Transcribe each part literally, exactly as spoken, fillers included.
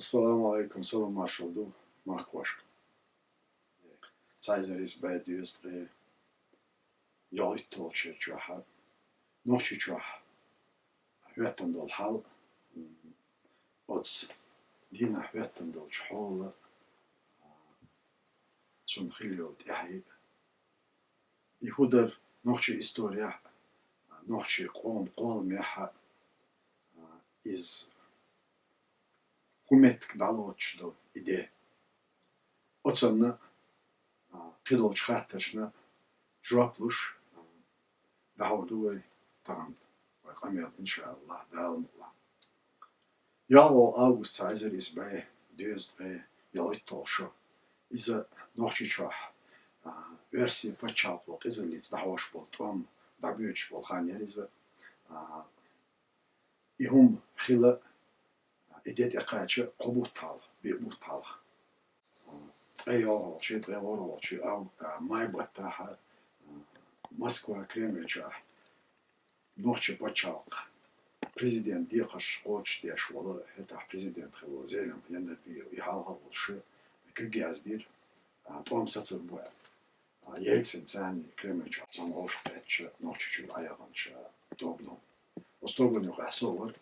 Ассаламу Ӏалайкум, салам маршал ду, махкошка. Цхьа эзар исс бӀе дезткъе ялхитталгӀачу шера чохь Нохчийчохь хӀоьттина долу хьал, м, оцу дийнахь хӀоьттина долчу хьолан, а, цунна хилла йолу тӀаьхье. И хӀун дара нохчийн историяхь а, нохчийн къоман кхолламехь а, а, иза хӀун меттиг дӀалоцуш ду и де? Оцунна, а, кхидолчу хаттаршна жоп луш, а, дӀахьур ду вай тахана, вай къамел, иншааллахӀ, Дала мукъ лахь. ЙолхолгӀа август цхьа эзар исс бӀе дезткъе ялхитталгӀа шо. Иза Нохчийчохь, а, оьрсийн пачхьалкхо къизаллица дӀахьош болу тӀом дӀабоьдуш болу хан яра иза. А, и хӀума хилла, и де тӀекхача кхо бутт хьалха, биъ бутт хьалха. Ткъе йолхолгӀачу, ткъе ворхӀолгӀачу ав-, а, май баттахь, а, Москва, Кремль чохь нохчийн пачхьалкхан президент декхарш кхочушдеш волу, хӀетахь президент хилла волу Зелимхан Яндарбиев, и хьалха а волуш, куьг яздира, а, тӀом сацар бу аьлла. А, Ельцин царний Кремль чохь цхьана вовшахкхетча, Нохчийчуьра Ӏаяханча тобано. Оцу тобанан юкъахь со вара.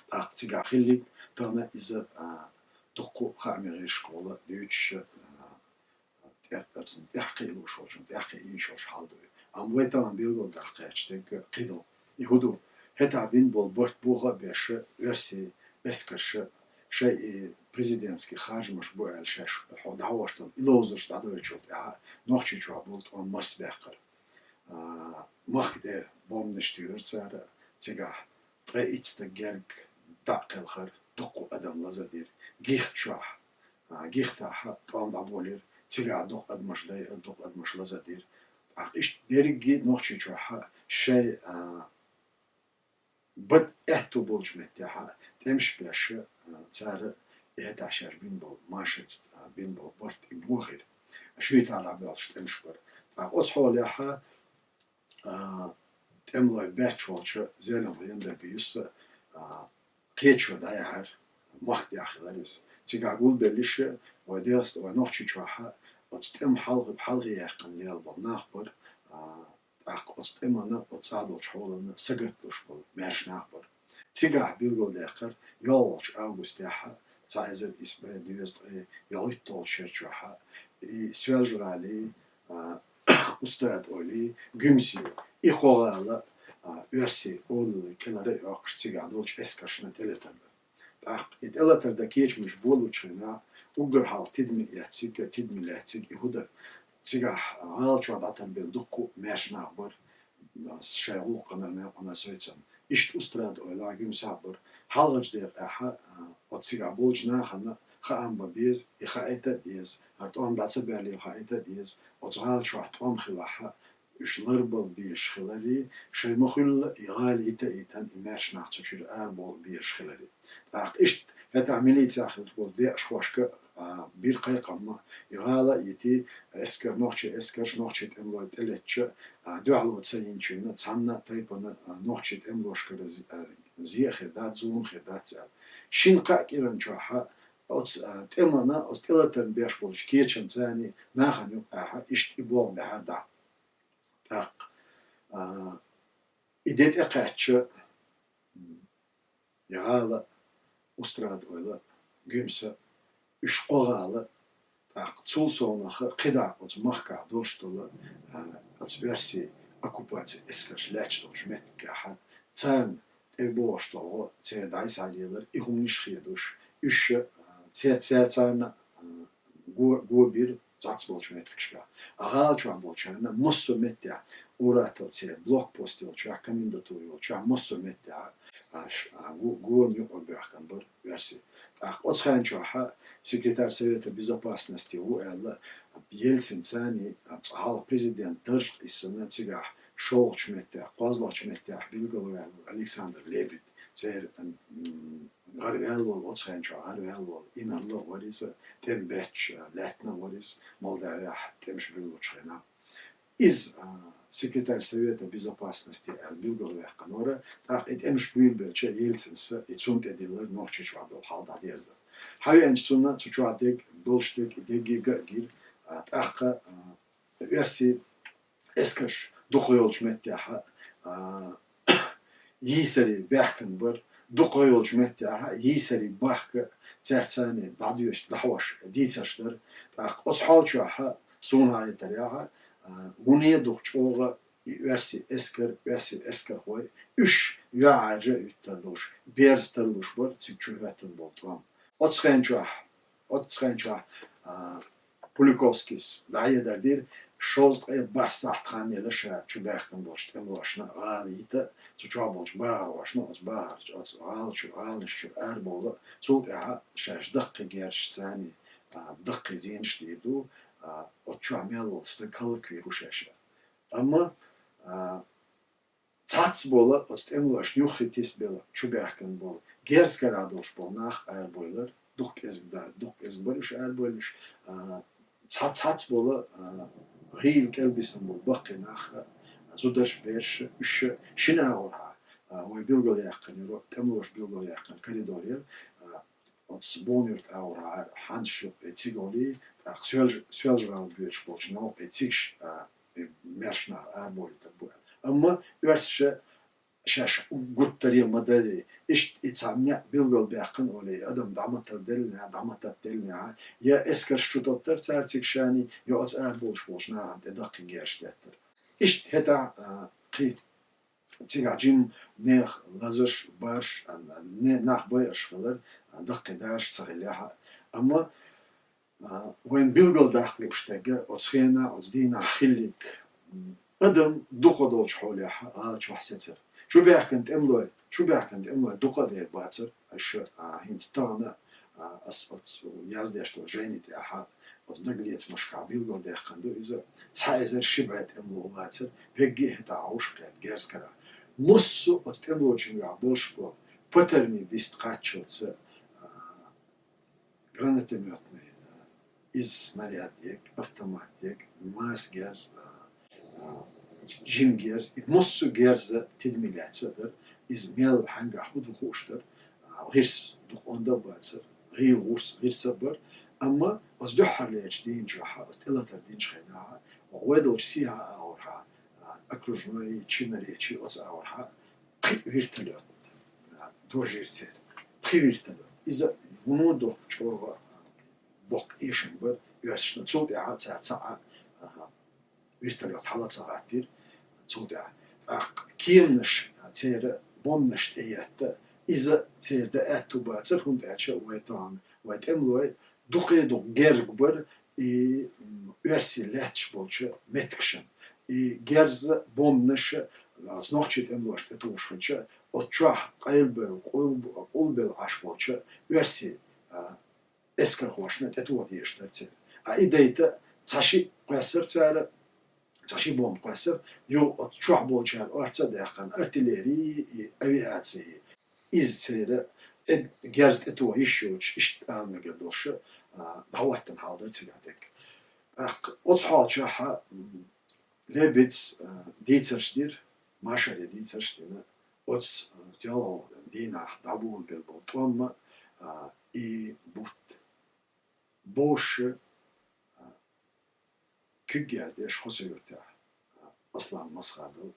ТӀаккха цигахь хилларг тахана иза, а, дуккха а хаамийн гӀирсашкахула дуьйцуш, а, тӀе-, ацунна тӀаьхьакхиа лууш волчунна тӀаьхьакхиа йиш йолуш хьал ду и. Амма вай тахана билгалдаккха кхаьчна дерг кхин ду. И хӀун ду? ХӀетахь бина болу барт бохо а беш, оьрсийн эскарша шайн и президентский харжамаш бу аьлла шаьш хьо дӀахьош долу и ловзарш дӀадойтучул тӀаьхьа Нохчийчохь болу тӀом марсабаьккхира. А, махка тӀе бомбанаш туьйхира цара, цигахь ткъе итт стаг герга дӀа а кхелхира, дуккха а адам лазадира. Гихта чохь, а, Гихтахь тӀом дӀаболийра, цигахь дуккха а адамаш дайира, дуккха а адамаш лазадира. ТӀаккха иштта берриге а Нохчийчохь шайн, а, бан аьтту болчу меттехь тӀемаш беш, а, цара и хӀетахь шаьш бина болу машарца, а, бина болу барт и бохийра. Шуьйтахь дӀабоьлхуш тӀемаш бара. ТӀаккха оцу хьолехь, а, тӀемалой бетташ волчу Зелимхан Яндарбиевс, а, кхеташо дӀаяьхьира, махка тӀехь хилира иза. Цигахь гулбелларш вай Дагъаст-, вай Нохчийчохь оцу тӀеман хьалха-, хьалхе яьккхина лелла болу нах бара, а, тӀаккха оцу тӀемана, оцу цӀа долчу хьолана сагатлуш болу маьрша нах бара. Цигахь билгалдаьккхира, йолхолгӀачу августехь, цхьа эзар исс бӀе дезткъе ялхитталгӀачу шерчохь, и Соьлжа-ГӀалий, а, Устрада-Ойли, Гуьмси, и кхо гӀала, а, оьрсийн олаллин кӀелара а йоккхуш, цигахь долчу эскаршна тӀелатар дара. ТӀаккха и тӀелатар дан кечамаш болучу хенахь, уггар хьалха тидаме эцнарг, тидаме лаьцнарг и хӀун дара? Цигахь гӀала чохь дӀатарбелла дуккха а маьрша нах бара, шайн гӀуллакхана, некъана, сацам. Иштта Устрада-Ойлахь, Гуьмсахь бара. Хьалхарчу декъехь, а, оцу цигахь болчу нахана хаам бан беза, и хаийта а деза, хӀара тӀом дӀа ца баьллий хаийта а деза, оцу гӀала чохь тӀом хилахь, уьш ларбала безаш хиларий, шайн ма-хуьллу и гӀала йита а йитина, и маьрша нах цу чуьра арабовла безаш хиларий. ТӀаккха иштта хӀетахь милицехь хилла болу декъашхошка, а, бира кхайкхам, и гӀала а йитий, эскар, нохчийн эскарш, нохчийн тӀемалой тӀелеттача, а, дуьхьало ца йинчунна цхьанна а тайпана, а, нохчийн тӀемалошкара зе-, а, зе а хир дац, зулам хир дац аьлла. Шина-кхаа кӀиран чохь оцу, а, тӀемана, оцу тӀелатарна беш болчу кечамца царний нахана юккъехь иштта и болх баьхьира дӀа. ТӀаккха, а, и де тӀекхаьчча, м, и гӀала, Устрада-Ойла, Гуьмса, уьш кхо гӀала, тӀаккха цул совнаха кхидӀа оцу махкахь долуш долу, а, оцу оьрсийн оккупацин эскарш лаьтташ долчу меттигехь, царна тӀебогӀуш долу гӀо церан дӀасалелира, и хӀуманаш а хедош, уьш, а, цер-, цер-, царна, а, го-, го бира цхьацца болчу меттигашкахь. А гӀала чохь болчарна массо а меттехь, уггар церан блокпост йолчохь, комендатура йолчохь, массо а меттехь, а, ш-, а, го-, гона юкъа боьхкина бара оьрсий. ТӀаккха оцу хенчохь секретарь Совета Безопасности ву аьлла, Ельцин царний, а, цкъа хьалха президент даржах иссина, цигахь шолгӀачу меттехь, кхозлагӀчу меттехь билгалваьлла Александр Лебедь, церан, м, гӀараваьлла волу, оцу хенчохь гӀараваьлла волу инарла а вара иза, тӀеман бетташ лаьттина а вара иза, Молдавехь тӀемаш буьйлучу хенахь. Иза, а, секретарь Совета Безопасности аьлла билгалваьккхина вара, тӀаккха и тӀемаш буьйлабелча Ельцина и цунна тӀедиллар Нохчийчохь долу хьал дӀадерзар. Хьавеанча цунна цу чохь дерг, долуш дерг, и дерриге а гира, а, тӀаккха, а, оьрсийн эскарш дукха йолчу меттехь, а, йийсаре баьхкина бара, дукха йолчу меттехь йийсаре бахка цаьрца дӀадоьшуш, дӀахьош дийцарш дара. ТӀаккха оцу хьал чохь, суна хетарехь, а, вуне дукха чӀогӀа и оьрсийн эскар, оьрсийн эскархой, уьш юьхьӀаьржа а юьттар долуш, берза тарлуш бара цига чу хӀоьттина болу тӀом. Оцу хен чохь, оцу хен чохь, а, Куликовскийс дӀахьедар дира, шовзткъе бархӀ сахьт хан елира ша чубаьхкина болчу тӀемалошна гӀала йита, цу чохь болчу бахархошна, оцу бахархо, оцу гӀала чу, гӀаланаш чуьра арабовла, цул тӀаьхьа шаьш даккхий герзашца, а, даккхий зенаш дийр ду, а, оцу чохь мел волу стаг хӀаллаквийр ву шаьш. Амма, а, цхьацца болу, оцу тӀемалошна юххе тиса белла чубаьхкина болу, герз карахь долуш болу нах арабойлар, дукха кӀезиг да-, дукха кӀезиг бара уьш арабойлуш, а, цхьа-, цхьацца болу, а, гӀийла кӀелбисина болу баккхий нах, а, зударш, бераш, уьш шина агӀорхьа, а, вай билгалъяьккхина йолу, тӀемалоша билгалъяьккхина коридор яра, а, оцу Бонуьрта агӀорхьа хьанаш юккъе цига олий, тӀаккха Соьлж-, Соьлжа-ГӀала боьдуш болчу новкъе цигаш, а, и маьрша нах арабовлийтар бу аьлла. Амма оьрсаша шаьш гуттаре ма дарий, иштта и цхьа некъ билгалбаьккхина олий, адам дӀа ма тарделлинехь, дӀа ма таттаделлинехь, я эскарш чутоттар цара цига шаний, я оцу арабовлуш болчу нахана тӀе даккхий герзаш деттар. Иштта хӀетахь, а, кхин цигахь жимма нехан лазарш, барш, а, не-, нах байарш хилар, а, даккхий дараш ца хиллехь а. Амма, а, вайна билгалдаккха лууш дерг оцу хенахь, оцу дийнахь хилларг, м, адам дукха долчу хьолехь гӀала чохь сецар. Чубаьхкина тӀемалой, чубаьхкина тӀемалой дукха а дер бацара, аша, а, хӀинца тахана, а, ас оцу яздеш долу жайни тӀехь, оцу дагалецамашкахь билгалдаьккхина ду иза, цхьа эзар ши бӀе тӀемало вацара, вегги а хӀетахь гӀуш кхетта герз карахь. Массо а оцу тӀемалочун юкъахь болуш болу патармийн бист кхаччалца, а, гранатомётный, а, иза снаряд ерг, автомат ерг, маса герз, а, а, жима герз, и массо а герз тидаме лаьцна дара, иза мел хьаьнгахь хӀун ду хууш дара, а, гӀирс дукха онда а бацара, гӀийла гӀирс, гӀирс а бара, амма оцу дуьххьарлерчу дийнахь чохь, оцу тӀелатар динчу хенахь, вай долчу сехьа агӀорхьа, а, окружной, Чинаречи оцу агӀорхьа, пхи вертолёт, а, дожийра церан. Пхи вертолёт. Иза вуно доккха чӀогӀа, а, боккха эшам бара оьрсашна. Цул тӀаьхьа цара цхьаъ, а, вертолёт хьала ца гӀаттийра. Цул тӀаьхьа. ТӀаккха кеманаш, а, церан бомбанаш тӀеетта, иза церан дан аьтту бацара, хӀунда аьлча вай тахана, вай тӀемалой дукха-дукха герга бара и, м, оьрсий лаьтташ болчу меттигашна. И герз а, бомбанаш а, оцу нохчийн тӀемалошна тӀетухуш хилча, оцу чохь къайлабевлла, къул-, къулбелла Ӏаш болчу оьрсийн, а, эскархошна тӀетоха дезаш дара церан. А и дайта цхьа шиъ кхоьссара цара, цхьа ши бомба кхоьссара, юха оцу чохь болчара орца а даьккхина, артиллери и авиаци. Иза церан тӀе-, герз тӀетоха йиш йоцуш, иштта ала мегар долуш, а, дӀахӀоттина хьал дара цигахь дерг. ТӀаккха оцу хьолчохь, м, Лебедьс, а, дийцарш дира, машаре дийцарш дина, оцу, а, тоьлгӀа дийнахь дӀаболабелла болу тӀом а, а, и бутт бовша, а, куьг яздеш Хасавюртехь, а, Аслан Масхадов,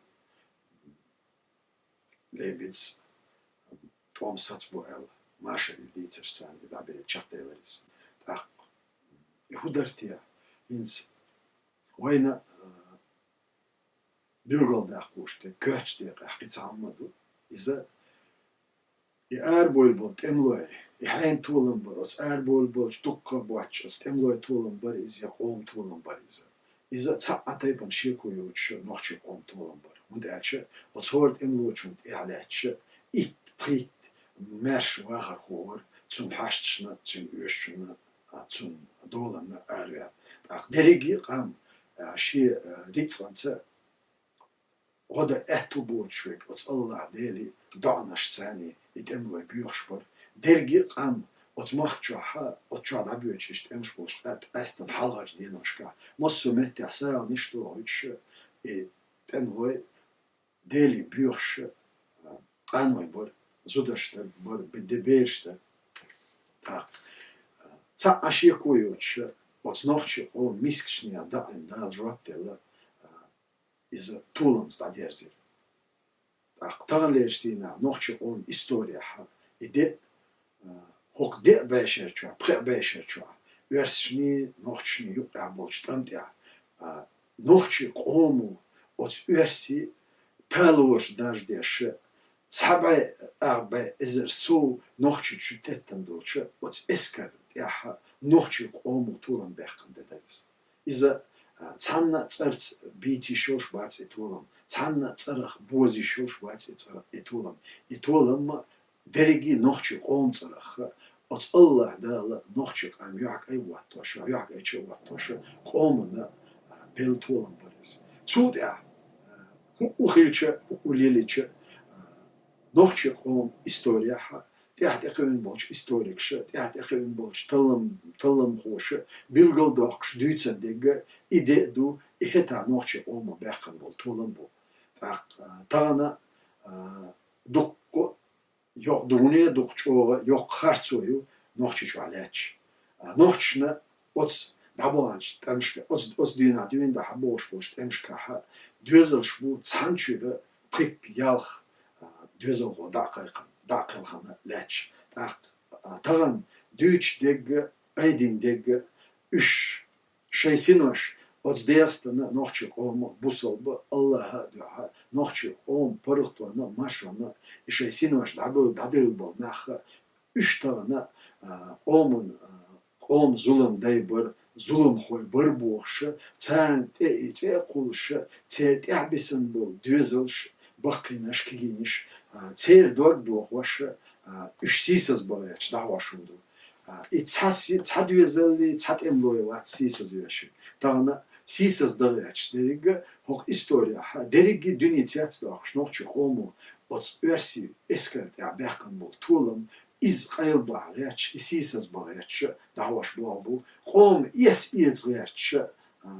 Лебедьс тӀом сацбо аьлла, машаре дийцарш царна и дӀабелла чекхделира иза. ТӀаккха и хӀун дара те? ХӀинца вайна, а, билгалдаккха лууш дерг, коьртачу декъехь кхин цхьа хӀума ду. Иза и арабевлла болу тӀемалой, и хьенан толам бара, оцу арабевлла болчу дуккха а боцчу оцу тӀемалой толам бара иза, я къоман толам бара иза. Иза цхьа а тайпана шеко йоцуш нохчийн къоман толам бара. ХӀунда аьлча оцу хӀора тӀемалочунна тӀехь лаьтташ итт-пхийтта маьрша вахархо вара, цуьнан хьашташна, цуьнан оьшучунна, а, цуьнан доланна араваьлла. ТӀаккха дерриге а къам, а, шен, а, рицкъанца гӀо дан аьтту боцуш верг оцу АллахӀ-Деле доӀанашца и тӀемалой боьхуш бара. Дерриге а къам оцу махка чохь, оцу чохь дӀабоьдуш иштта тӀемаш болуш къаьст-, къаьстина хьалхарчу деношкахь, массо а меттехь сагӀанаш дохуьйтуш, и тӀемалой, Деле боьхуш, а, къаной бара, зударшта бара, бе-, де берашта. ТӀаккха, а, цхьа а шеко йоцуш, оцу нохчийн къоман мискачунна дакъийна Дала жоп делла, а, иза толамца дӀадерзира. ТӀаккха таханлерчу дийнахь нохчийн къоман историяхь и де, а, хӀокху деа бӀешерчохь, пхеа бӀешерчохь, оьрсашний, нохчашний юккъехь болчу тӀам тӀехь, а, нохчийн къомо оцу оьрсийн талораш даржадеш, цхьа бӀе, ах бӀе эзар сов Нохчийчу теттина долчу оцу эскар тӀехь нохчийн къомо толам баьккхина де дара иза. Иза, а, цхьанна а цӀарца бийца йиш йолуш бац и толам, цхьанна а цӀарах боза йиш йолуш бац и цӀара-, и толам. И толам дерриге а нохчийн къоман цӀарах, оцу АллахӀ Дала нохчийн къам юьхькӀай а хӀоттош, юьхькӀайчу а хӀоттош, къоманна, а, белла толам бара иза. Цул тӀаьхьа, а, хӀуъу хилча, хӀуъу лелийча, а, нохчийн къоман историяхь тӀаьхьа тӀекхуьуш болчу историкаша, тӀаьхьа тӀекхуьуш болчу таллам-, талламхоша билгалдоккхуш дуьйцург дерг и де а ду, и хӀетахь нохчийн къомо баьккхина болу толам бу. ТӀаккха, а, тахана, а, дуккха йоккха дуне, дуккха чӀогӀа йоккха харцо ю Нохчийчохь лаьтташ. А, нохчашна оцу дӀабаханчу тӀемашка, оцу, оцу дийнахь дуьйна дӀа хьан бохуш болчу тӀемашкахь доьзалш бу цхьана чуьра пхиъ-ялх, а, доьзалхо дӀа а кхайкхина, дӀа а кхелхина лаьтташ. ТӀаккха, а, тахана дуьйцуш дерг, айдина дерг, уьш шайн синош оцу ДегӀастана нохчийн къомо бусалба АллахӀа а дуьхьа, нохчийн къоман паргӀатонна а, маршонна а и шайн синош дӀабевлла, дӀадевлла болу нах а, уьш тахана, а, къоман, а, къоман зулам дай бара, зуламхой бара бохуш, царна тӀе и цӀе а кхуллуш, церан тӀаьхьа бисина болу доьзалш, баккхийнаш, кегийнаш, а, церан дог дохош, а, уьш сийсаз бан гӀерташ дӀахьош хӀума ду. А, и цхьа си-, цхьа доьзаллий, цхьа тӀемалой вац сийсаз веш. Тахана сийсаз дан гӀерташ дерриг а хӀокху историяхь, дерриге а дуьне цецдоккхуш нохчийн къомо оцу оьрсийн эскар тӀехь баьккхина болу толам, иза къайлабан гӀерташ, и сийсаз бан гӀерташ дӀахьош болх бу. Къоман эс эца гӀерташ, а,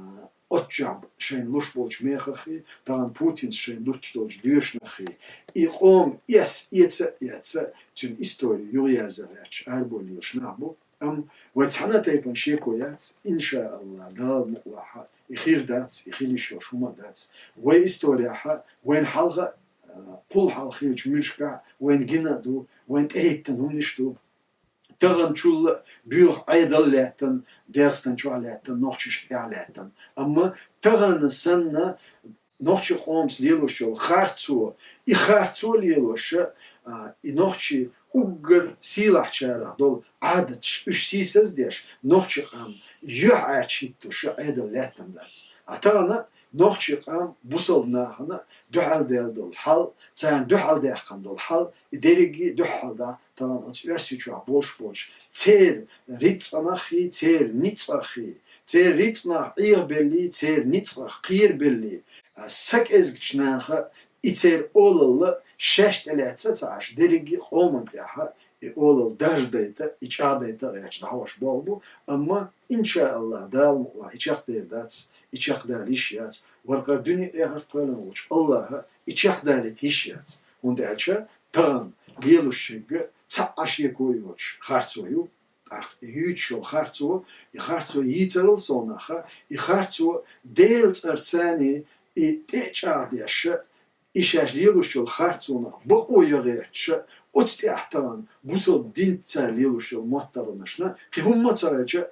оццу чохь шайна луш болчу мехаххий, тахана Путинца шайна дуттуш долчу доьшнаххий, и къоман эс эца а эца, цуьнан истори юхаязъян гӀерташ арабевлла лелаш нах бу. Амма вай цхьана а тайпана шеко яц, иншааллахӀ, Дала мукъалахь, и хир дац, и хила йиш йолуш хӀума а дац. Вай историяхь, вайна хьалха, а, кхул хьалха хиллачу муьршкахь вайна гина а ду, вайна тӀехӀиттина хӀуманаш а ду. Таханачул а боьха Ӏедал а лаьттина, ДегӀастан чохь а лаьттина, нохчашна тӀехь а лаьттина. Амма тахана санна нохчийн къомаца лелош йолу харцо, и харцо лелош, а, и нохчийн уггар сийлахьчарах долу Ӏадаташ, уьш сийсаз а деш, нохчийн къам юьхьӀаьржа хӀиттош Ӏедал лаьттина дац. А тахана нохчийн къам бусалба нахана дуьхьалдаьлла долу хьал, царна дуьхьалдаьккхина долу хьал, и дерриге а дуьхьалда тахана оцу Оьрсийчохь болуш болчу церан рицкъанаххий, церан ницкъаххий, церан рицкъанах Ӏехабеллий, церан ницкъах кхерабеллий, а, са кӀезгачу наха и церан олалла шаьш тӀелаьцна а ца Ӏаш, дерриге а къоман тӀехь и олалла даржадайта, и чӀагӀдайта а гӀерташ дӀахьош болх бу, амма, иншааллахӀ, Дала мукъалахь, и чекхдер дац, и чекхдала йиш яц, вархара дуьне а, эхарт а кхоьллина волчу АллахӀа и чекхдалийта йиш яц, хӀунда аьлча тахана лелош ерг цхьа а шеко йоцуш харцо ю. ТӀаккха и юьйцуш йолу харцо, и харцо йийцарал совнаха, и харцо Делан цӀарца и тӀе а чӀагӀдеш, и шаьш лелош йолу харцонах бакъо ян гӀерташ, оцу тӀехь тахана бусалба динца цара лелош йолу моттаргӀанашна кхин хӀумма а ца хилча,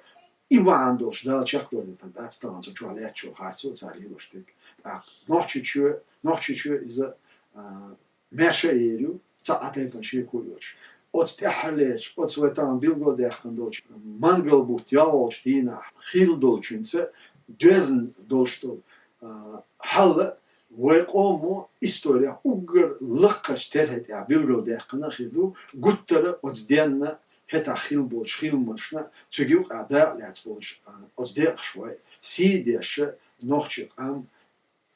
и бахьана долуш Дала чекхдолуьйтур дац тахана цу чохь лаьтташ йолу харцо, цара лелош дерг. ТӀаккха Нохчийчоь, Нохчийчоь иза, а, маьрша а ер ю, цхьа а тайпана шеко йоцуш. Оцу тӀаьххьарлерчу, оцу вай тахана билгалдаьккхина долчу мангал бутт йолчу дийнахь хилла долчуьнца доьзна долуш долу, а, хьал вай къомо историяхь уггар лакхарчу терхи тӀехь билгалдаьккхина а хир ду, гуттара а оцу денна, хӀетахь хилла болчу хиламашна, цуьнга юкъахь дакъа лаьцна болчу, а, оцу декъашхой сий деш, нохчийн къам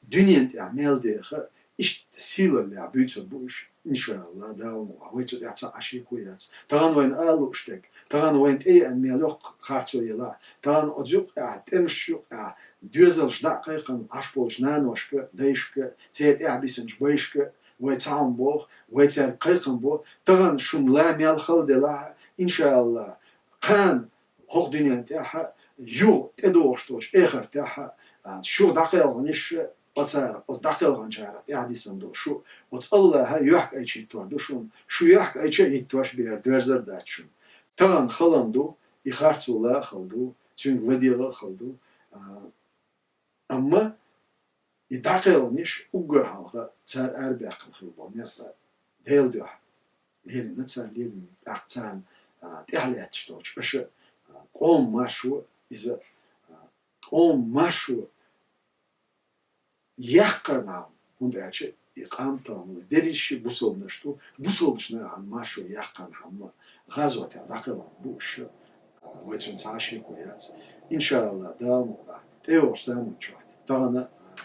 дуьненна тӀехь мел деха, иштта сийлаллехь буьйцур бу уьш, иншааллахӀ, Дала мукъалахь, вай цу тӀехь цхьа а шеко яц. Тахана вайна ала лууш дерг, тахана вайна тӀееана мел йоккха харцо елахь, тахана оцу юкъахь, тӀемаш юкъахь, доьзалш дӀа а кхайкхина Ӏаш болчу наношка, дайшка, церан тӀаьхьа бисинчу байшка вай цхьаьна боху, вай цаьрга кхайкхам бо, тахана шуна ла мел хала делахь, иншааллахӀ, кхана хӀокху дуьнен тӀехь а, юха тӀедогӀуш долчу эхартехь а, а, шу дӀакхелхинчу, оцара, оцу дӀакхелхинчара тӀаьхьа дисина долу шу, оцу АллахӀа юьхькӀайча хӀиттор ду шуна, шу юьхькӀайча а хӀиттош бен доьрзар дац шуна. Тахана халам ду, и харцо ла а хала ду, цуьнга ладегӀа а хала ду. А, амма и дӀакхелхинчу уггар хьалха цара арабаьккхина хила болу некъ Делан дуьхьа лелийна цара лелийна, тӀаккха царна, а, тӀаьхьалаьтташ долчу аша, а, къоман маршо иза, а, къоман маршо яккхарна хьама, хӀунда аьлча и къам тахана вай дерриш а бусалбанаш ду, бусалбачу нахана маршо яккхарна хьама гӀазотехь дӀакхелхина бу уьш, а, вай цуьнан цхьа а шеко яц. ИншааллахӀ, Дала мукъалахь, тӀейогӀучу заманчохь тахана, а,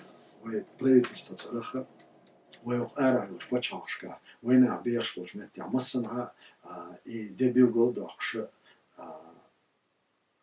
вай правительство цӀарах а, вай хӀокху арахь йолчу пачхьалкхашкахь, вайнах бехаш болчу меттехь массанхьа а, а, и де билгал а доккхуш а, а,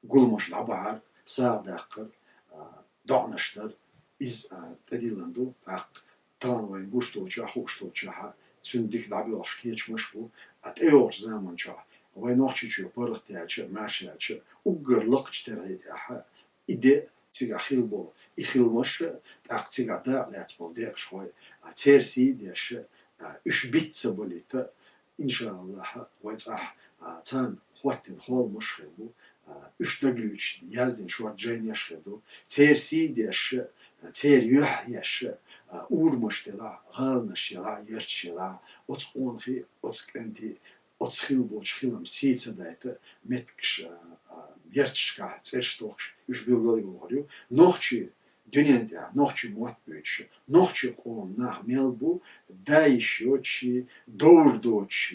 гуламаш дӀабахьар, сагӀа даккхар, а, доӀанаш дар, иза, а, тӀедиллина ду. ТӀаккха тахана вайна гуш долчохь, хууш долчохь а, цуьнан дика дӀабоьлхуш кечамаш а бу, а, тӀейогӀучу заманчохь вай Нохчийчоь паргӀат яьлча а, маьрша яьлча а, уггар лакхачу терахье тӀехь а и де цигахь хила болу, и хиламаш а, тӀаккха цигахь дакъа лаьцна болу декъашхой, а, церан сий а деш а, а, уьш биц ца балийта, иншааллахӀ, вай цӀахь, а, царна хӀоттийна холмаш а хир бу, а, уьш дагалуьйчуш яздина шорта жайнаш а хир ду, церан сий а деш а, церан юьхь а еш а, а, урамаш делахь, гӀаланаш елахь, ярташ елахь, оцу къонахий, оцу кӀентий, оцу хила болчу хилам сий ца дайта, меттигаш, а, а, ярташкахь цӀераш тохкуш, уьш билгал а йохур ю. Нохчий дуьнен тӀехь, нохчий мотт буьйцуш, нохчий къоман нах мел бу, да йиш йоцуш, довр доцуш,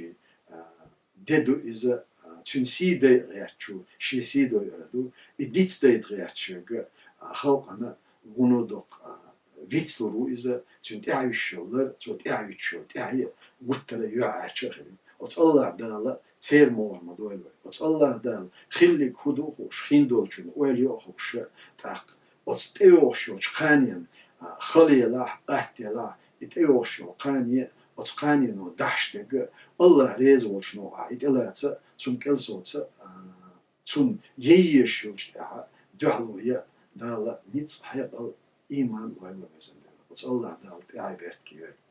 а, де ду иза, а, цуьнан сий дайа гӀертачо шен сий дойур ду, и диц дайта гӀертачуьнга, а, халкъана вуно доккха, а, вицлур ву иза, цуьнан тӀаьхьа йиш йолу лар, цо тӀаьхьа йуьтуш йолу тӀаьхье гуттара а юьхьӀаьрча а хир ю. Оцу АллахӀ Дала церан могӀар ма дойла вай. Оцу АллахӀ Дала хилларг хӀун ду а хууш, хин долчунна ойла йо а хууш, тӀаккха оцу тӀейогӀуш йолчу кханенан, а, хала елахь, атта елахь, и тӀейогӀуш йолу кхане, оцу кханено дахьаш дерг а, АллахӀ реза волчу новкъахь и тӀелаца, цунна кӀел соца, а, цунна яйеш йолчу тӀаьхьа дуьхьало ян Дала ницкъ, хьекъал, ийман лойла везан Дела. Оцу АллахӀ Дала тӀаьхье беркате йойла.